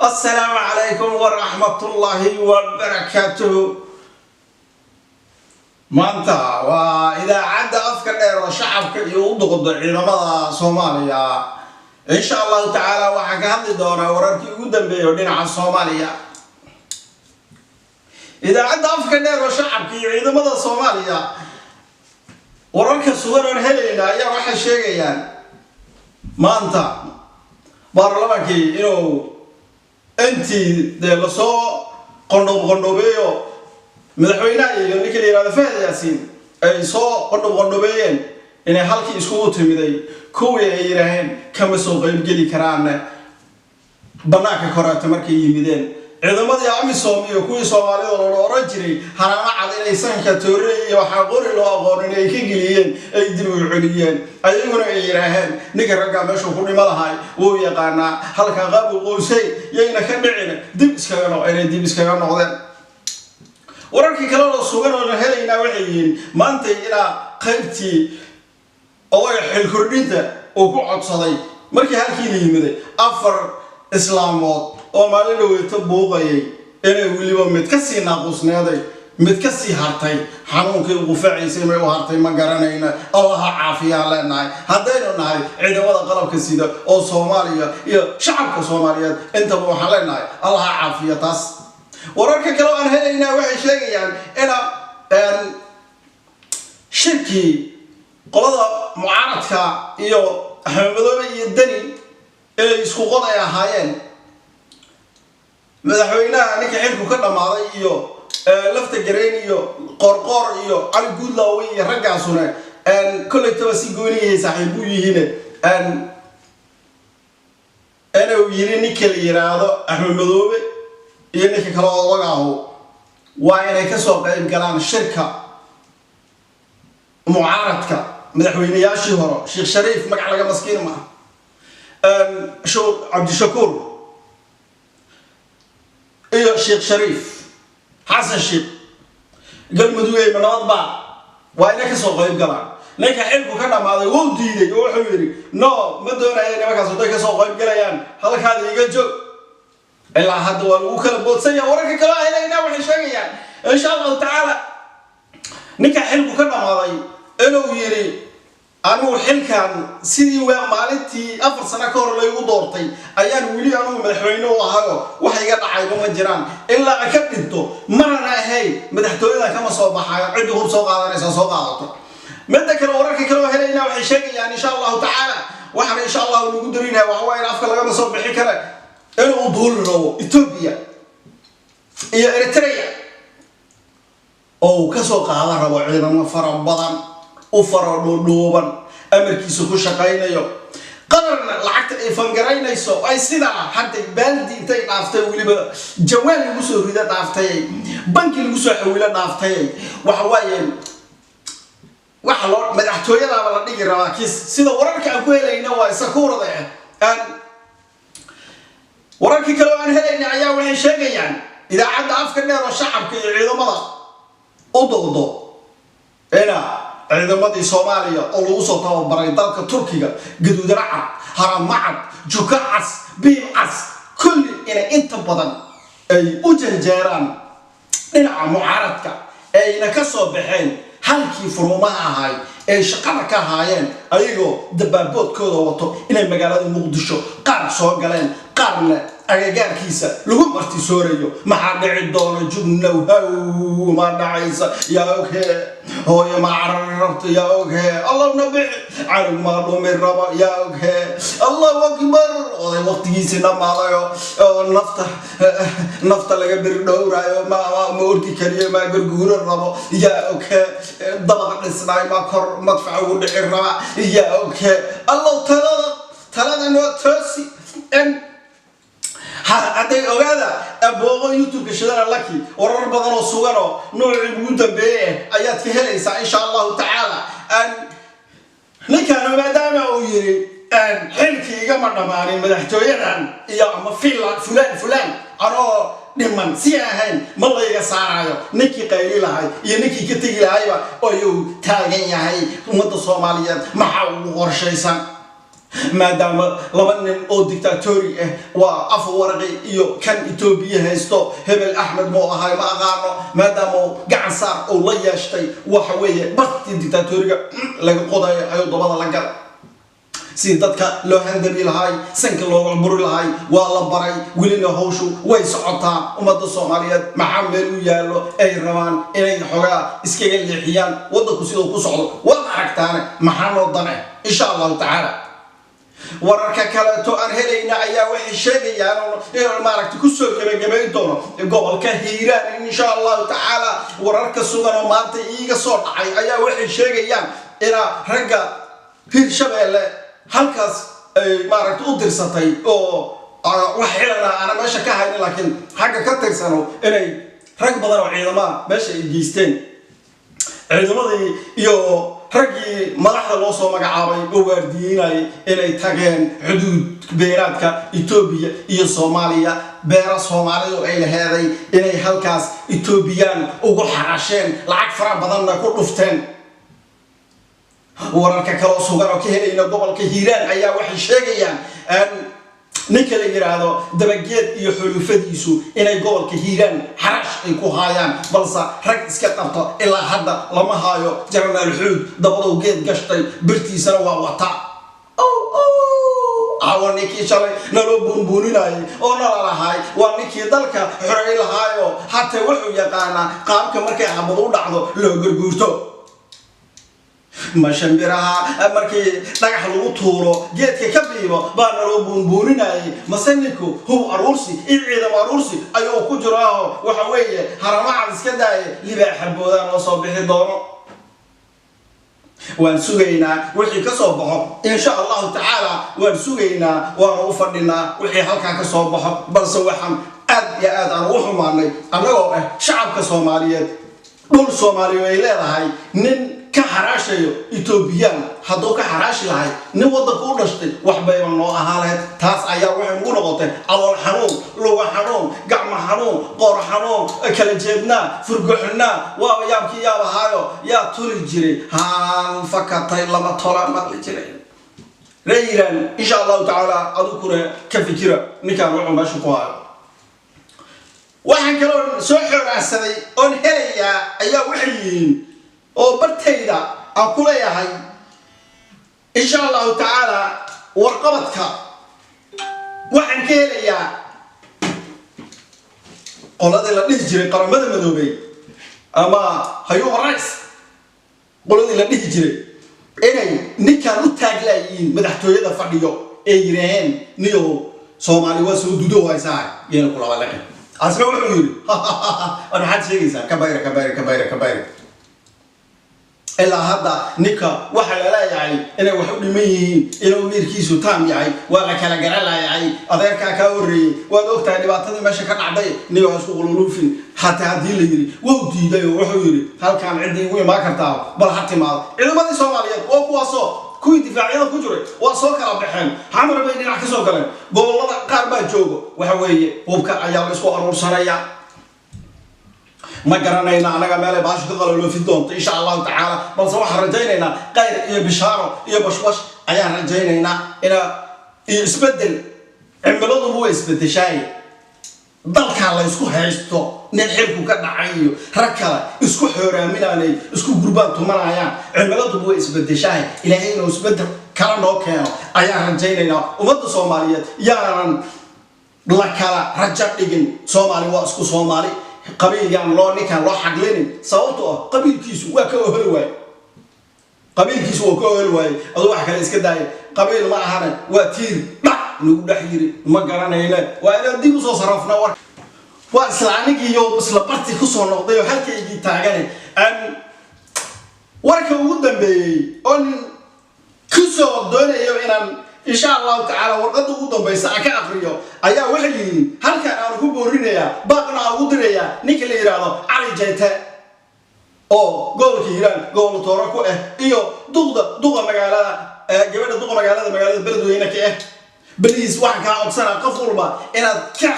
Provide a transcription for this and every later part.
Assalaamu calaykum waraxmatullaahi wabarakaatuhu. Maanta waa idaacadda afka dheer oo shacabka iyo u doqdo ciidamada Soomaaliya. Insha Allahu tacaala waxaan ka hadli doonaa wararkii ugu dambeeyay oo dhinaca Soomaaliya. Idaacadda afka dheer oo shacabka iyo ciidamada Soomaaliya, wararka sugan oon helayna ayaa waxay sheegayaan maanta baarlamaankii inuu intii dee lasoo qondhob qondhobeeyo, madaxweynaha iyo ninka la yihahdo Fahad Yaasiin ay soo qondhob qondhobeeyeen, inay halkii iskugu timiday kuwii ay yidhaaheen kama soo qaybgeli karaan banaanka koreeto. Markay yimideen ciidamadii AMISOM iyo kuwii Soomaalida loola oran jiray haraamo cad, inay sanka toore iyo waxaa qori loo aqoonin ay ka geliyeen, ay dib u celiyeen. Ayaguna ay yidhaaheen ninka raggaa meeshuu ku dhimo lahay wuu yaqaanaa, halka qaabu qoysay yayna ka dhicin, dib iskaga no inay dib iskaga noqdeen. Wararkii kale oo sugan oo helaynaa waxay yihiin maantay ilaa qaybtii odaga xilkordhinta uu ku codsaday, markii halkii la yimiday, afar islaamood oo maalin dhaweeto buuqayay inay weliba mid ka sii naaqusneeday, mid ka sii hartay, xanuunkii qufacaysay may u hartay ma garanayna. Allaha caafiyaan leenahay haddaynu nahay ciidamada qalabka sida oo Soomaaliya iyo shacabka Soomaaliyeed intaba, waxaan leenahay Allaha caafiya. Taas wararka kale oo aan helaynaa waxay sheegayaan ina shirkii qolada mucaaradka iyo Axmed Madoobe iyo Deni inay isku qod ay ahaayeen, madaxweynaha ninka xilku ka dhammaaday iyo Lafta Gareen iyo Qoorqoor iyo Cali Guudlaawe iyo raggaasuna kollaytaba si gooniyahay saaxiib u yihiin, inuu yiri ninka la yiraahdo Axmed Madoobe iyo ninka kale oo odaga ahu waa inay kasoo qayb galaan shirka mucaaradka. Madaxweyneyaashii hore, Sheekh Shariif, magac laga maskiin maaha, Cabdishakuur iyo Sheekh Shariif, Xasan Sheekh, Galmudugey ma nabad baa, waa inay kasoo qayb galaan. Ninka xilku ka dhammaaday wuu diiday oo wuxuu yidhi no, ma doonaya nimankaas hadday kasoo qayb galayaan, halkaada iga joog. Ilaa hadda waa lagu kala boodsanya. Wararka kaloo helaynaa waxay sheegayaan, insha Allahu tacaala, ninka xilku ka dhammaaday inuu yidhi anigu xilkan sidii waa maalintii 4 sano ka hor laygu doortay ayaan weli anugu madaxweyne u ahayo, wax iga dhacayba ma jiraan ilaa aan ka dhinto, marana ahayn madaxtooyadan kama soo baxayo, ciddi hub soo qaadanaysa soo qaadato. Midda kale, wararka kale oo helaynaa waxay sheegayaan, insha Allahu tacaala, waxaana insha Allahu lagu darinaha waxa waa in afka lagama soo bixi kare inuu duuli rabo Ethiopia iyo Eritrea oo uu kasoo qaadan rabo ciidamo fara badan u fara dhuudhuuban, amarkiisa ku shaqaynayo. Qadarna lacagta ay fangaraynayso ay sidaa hadda baaldi intay dhaaftay, weliba jawaan lagu soo rido dhaaftay, banki lagu soo xawilo dhaaftay. Waxa waaye waxa loo madaxtooyadaaba la dhigi rabaa kiis, sida wararka aan ku helayna waa sakuurada ah. Wararkii kale oo aan helayna ayaa waxay sheegayaan idaacadda afka dheer oo shacabka iyo ciidamada u doodo ina ciidamadii Soomaaliya oo lagu soo tababaray dalka Turkiga, gaduudana cad, harama cad, juka cas, biim cas, kulli inay inta badan ay u janjeeraan dhinaca mucaaradka, ayna ka soo baxeen halkii furuumaha ahay ee shaqada ka ahaayeen, ayagoo dabaaboodkooda wato inay magaalada Muqdisho qaar soo galeen, qaarna agagaarkiisa lagu martisoorayo. Maxaa dhici doona? Jugnow haw ma dhacaysa? Yaa oghe? Hooyo ma carar rabto? Yaa oghe? Allahna bixi, canug maa dhumi raba? Yaa oghe? Allahu akbar! Oday waqtigiisii dhammaadayo oo nafta nafta laga bir dhowraayo ma ma ordi kariyo, ma garguuro rabo? Yaa oghe? Dabaq dhisnaay ma kor madfac ugu dhici raba? Yaa oghe? Allow talada talada noo toosi. Hadday ogaada abooqo YouTube-ka Shidana Laki, warar badan oo sugan oo noocii ugu dambeeye ayaad ka helaysaa, insha Allahu tacaala. Ninkan maadaama uu yiri xilkii igama dhammaanin, madaxtooyadan iyo ama filan fulaan fulaan anoo dhiman si ahayn ma layga saaraayo, ninkii qayli lahay iyo ninkii ka tegi lahayba ayuu taagan yahay. Ummadda Soomaaliyeed maxaa ugu qorshaysan? Maadaama laba nin oo dictatori ah, waa Afwarqi iyo kan Etoobiya haysto, hebel Axmed muu ahay, ma aqaano, maadaama uu gacan saar uu la yeeshtay, waxa weeye bartii dictatoriga laga qodayo ayuu dabada la galay. Sidii dadka loo handabi lahay, sanka looga buri lahay, waa la baray. Welina hawshu way socotaa. Ummadda Soomaaliyeed maxaa meel u yaallo ay rabaan inay xogaa iskaga leexiyaan? Waddanku siduu ku socdo waad aragtaane, maxaa noo dane? Insha Allahu tacaala, wararka kaleeto aan helayna ayaa waxay sheegayaan inaan maaragta kusoo gebagabayn doono gobolka Hiiraan, insha Allahu tacaala. Wararka sugan oo maanta iiga soo dhacay ayaa waxay sheegayaan inaa ragga Hirshabeelle halkaas ay maaragta u dirsatay, oo wax xilana aana meesha ka haynin, laakiin xagga ka tirsano, inay rag badan oo ciidamaha meesha ay geysteen. Ciidamadii iyo raggii madaxda loo soo magacaabay oo waardiyeynayay inay tageen xuduud beeraadka Etoobiya iyo Soomaaliya, beera Soomaalidu ay laheeday inay halkaas Etoobiyaan ugu xarasheen, lacag fara badanna ku dhufteen. Wararka kaloo sugan oo ka helayna gobolka Hiiraan ayaa waxay sheegayaan ninka la yidhaahdo Dabageed iyo xulufadiisu inay gobolka Hiiraan xarash ay ku haayaan, balse rag iska qabto ilaa hadda lama haayo. Jaranaal Xuud dabadow geed gashtay, birtiisana waa wata. Waa ninkii shalay naloo buunbuuninayay oo nala lahaay waa ninkii dalka xorey lahaayo. Hatee wuxuu yaqaanaa qaabka markay xabad u dhacdo loo garguurto. Ma shimbiraha markii dhagax lagu tuuro geedka ka biibo baa naloo buunbuuninayay? Mase ninku hub aruursi iyo ciidamo aruursi ayuu ku jiraaho? Waxa weeye haramacad iska daaya, libaaxa boodaan oo soo bixi doono. Waan sugaynaa wixii ka soo baxo, insha Allahu tacaala. Waan sugaynaa, waanu u fadhinaa wixii halkaa ka soo baxo. Balse waxaan aad iyo aad aan ugu xumaanay, annagoo ah shacabka Soomaaliyeed, dhul Soomaaliya ay leedahay nin ka xaraashayo Etoobiyaan. Hadduu ka xaraashi lahay nin waddanka u dhashtay, wax bayba noo ahaa lahayd. Taas ayaa waxay nugu noqotay calool xanuun, luga xanuun, gacmo xanuun, qoor xanuun, kala jeednaa, furguxnaa. Waaba yaabkii yaab ahaayo, yaa tuli jiray haan fakatay lama tola maqli jiray. Reer Iiraan, insha Allahu tacaala, adukuna ka fikira ninkaan wuxuu meesha ku hayo. Waxaan kaloo soo xooraansaday oon helayaa ayaa waxay yihiin oo bartayda aan ku leeyahay, insha Allahu tacaala, warqabadka waxaan ka helayaa qoladii la dhihi jiray Qaramada Madoobey ama Human Rights, qoladii la dhihi jiray, inay ninkaan u taaglaayihiin madaxtooyada fadhiyo ee yidhaaheen, "Niyo, Soomaali waa soo dudo haysaa, yayna kulaba laqin." Asna wuxuu yidhi, "War maxaad sheegaysaa? Ka bayra, ka bayra, ka bayra, ka bayra." Ilaa hadda ninka waxaa la leeyahay inay wax u dhiman yihiin, inuu miirkiisu taam yahay waa la kala garan layahay. Adeerkaa kaa horreeyey waad ogtahay dhibaatadii meesha ka dhacday, niga waa isku qululuufin. Hataa haddii la yidhi wou diiday oo wuxuu yidhi, "Halkaan ciddii igu imaan kartaa bal ha timaado." Ciidamadii Soomaaliyeed oo kuwaasoo kuwii difaacyada ku jiray waa soo kala baxeen, Xamar bay dhinac ka soo galeen, gobollada qaar baa joogo. Waxa weeye hubka ayaa la isku aruursanaya. Ma garanayna annaga meelay baashu ka qalaloofin doonto, insha Allahu tacaala. Balse waxaan rajaynaynaa khayr iyo bishaaro iyo bashbash ayaan rajaynaynaa ina iyo isbeddel. Cimiladuba way isbeddeshaay. Dalkan la isku haysto, nin xilku ka dhacay iyo rag kale isku xooraaminaanay, isku gurbaan tumanayaan, cimiladuba way isbeddeshaay. Ilaahay inuu isbeddel kala noo keeno ayaan rajaynaynaa. Ummadda Soomaaliyeed yaanan la kala rajo dhigin. Soomaali waa isku Soomaali. Qabiil yaan loo ninkaan loo xaglinin, sababto ah qabiilkiisu waa ka oholi waaye, qabiilkiisu waa ka oholi waaye. Aduu wax kale iska daaya, qabiil ma ahane waa tiir dhac nagu dhex yiri. Ma garanayne, waa inaan dib usoo sarafna war. Waa isla anigiiyo isla bartii kusoo noqday oo halkaygii taagane. Warka ugu dambeeyey oo nin kusoo doonayo inaan, insha Allahu tacaala, warqadda ugu dambaysa aan ka aqriyo ayaa waxay yihiin, halkan aan ku boorinayaa, baaqna aan ugu dirayaa ninka la yidhaahdo Cali Jayte oo gobolka Hiiraan gobol tooro ku ah, iyo duqda duqa magaalada, gabadha duqa magaalada Beledweyne ka ah. Please, waxaan kaa codsanaa qof walba inaad ka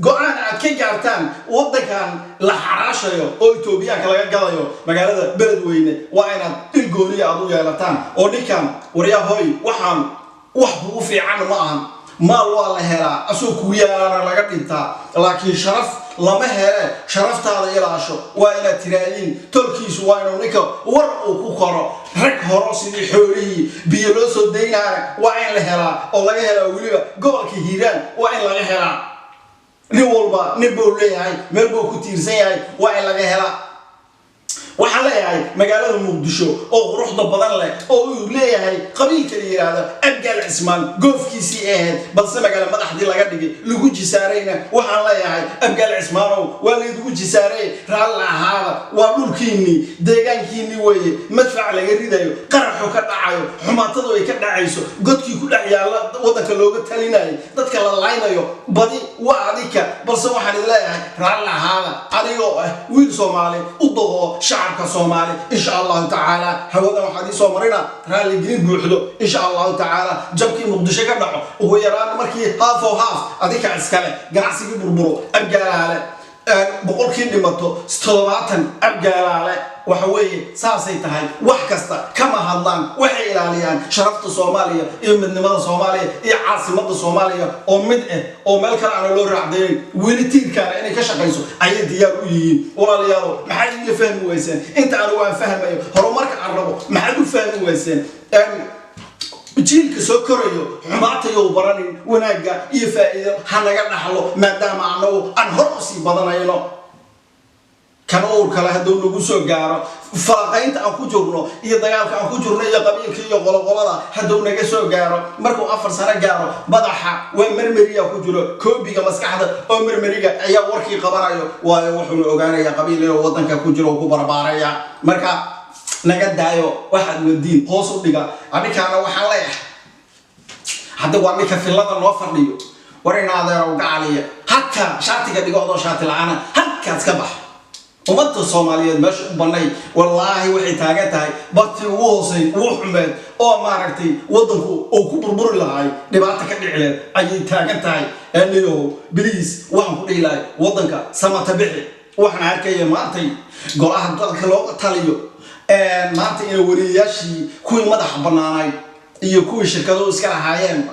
go-aan aad ka gaartaan waddankan la xaraashayo oo Etoobiyaanka laga gadayo magaalada Beledweyne. Waa inaad il gooniya aad u yeelataan oo ninkan waryahoy waxaan Wax kugu fiican ma ahan. Maal waa la helaa, asoo kugu yaalaana laga dhintaa, laakiin sharaf lama hele. Sharaftaada ilaasho. Waa inaad tiraadiin tolkiisu waa inuu ninka war uu ku koro. Rag horo sidii xoolihii biyo loo soo daynaana waa in la helaa, oo laga helaa weliba gobolka Hiiraan. Waa in laga helaa. Nin walba nin buu leeyahay, meel buu ku tiirsan yahay, waa in laga helaa. Waxaan leeyahay magaalada Muqdisho oo quruxda badan leh oo uu leeyahay qabiilka la yidhaahdo Abgaal Cismaan, goofkiisii ahayd, balse magaala madaxdii laga dhigay, lagu jisaarayna, waxaan leeyahay Abgaal Cismaanow, waa laydigu jisaaray, raalli ahaada. Waa dhulkiinnii, deegaankiinnii weeye. Madfac laga ridayo, qaraxu ka dhacayo, xumaatadu ay ka dhacayso, godkii ku dhex yaalla waddanka looga talinayo, dadka la laynayo badi waa adika. Balse waxaan idin leeyahay raalli ahaada, adigoo ah wiil Soomaali u doqo shacabka Soomaali. Insha Allahu tacaala hawadan waxaad ii soo marina raalligelin buuxdo, insha Allahu tacaala. Jabkii Muqdisho ka dhaco, ugu yaraan markii half of half adika iskale. Ganacsigii burburo, Abgaalaale. 100kii dhimato, 70 Abgaalaale. Waxa weeye saasay tahay. Wax kasta kama hadlaan, waxay ilaaliyaan sharafta Soomaaliya iyo midnimada Soomaaliya iyo caasimada Soomaaliya oo mid ah, oo meel kale aana loo raacdaynin. Weli tiirkaana inay ka shaqayso ayay diyaar u yihiin. Walaalayaalo, maxaad iila fahmi weyseen inta anigu aan fahmayo horumarka aan rabo? Maxaad u fahmi weyseen? Jiilka soo korayo xumaatayow baranin, wanaagga iyo faa'iido ha naga dhaxlo, maadaama anagu aan hor usii badanayno. Kan uur kale hadduu nagu soo gaaro, falaqaynta aan ku jirno iyo dagaalka aan ku jirno iyo qabiilka iyo qoloqolada hadduu naga soo gaaro, markuu 4 sano gaaro, madaxa waa marmeriya ku jiro, koobiga maskaxda oo marmeriga ayaa warkii qabanayo, waayo wuxuuna ogaanayaa qabiil inuu waddanka ku jiro oo ku barbaaraya. Marka naga daayo waxaad wadiin, hoos u dhiga. Adinkaana waxaan leeyahay, hadda waa ninka fillada noo fadhiyo, war in adeerow gacaliya, halkaa shaatiga dhigo, odoo shaati la-aana halkaas ka bax. Ummadda Soomaaliyeed meesha u bannay, wallaahi, waxay taagan tahay bartii ugu hoosay, ugu xumeed, oo maaragtay waddanku uu ku burburi lahay, dhibaata ka dhici leed ayay taagan tahay. Aniyow, please, waxaan ku dhihi lahay waddanka samata bixi. Waxaan arkaya maantay golaha dalka looga taliyo maanta inay wariyayaashii, kuwii madaxa bannaanayd iyo kuwii shirkaduhu iska lahaayeenba.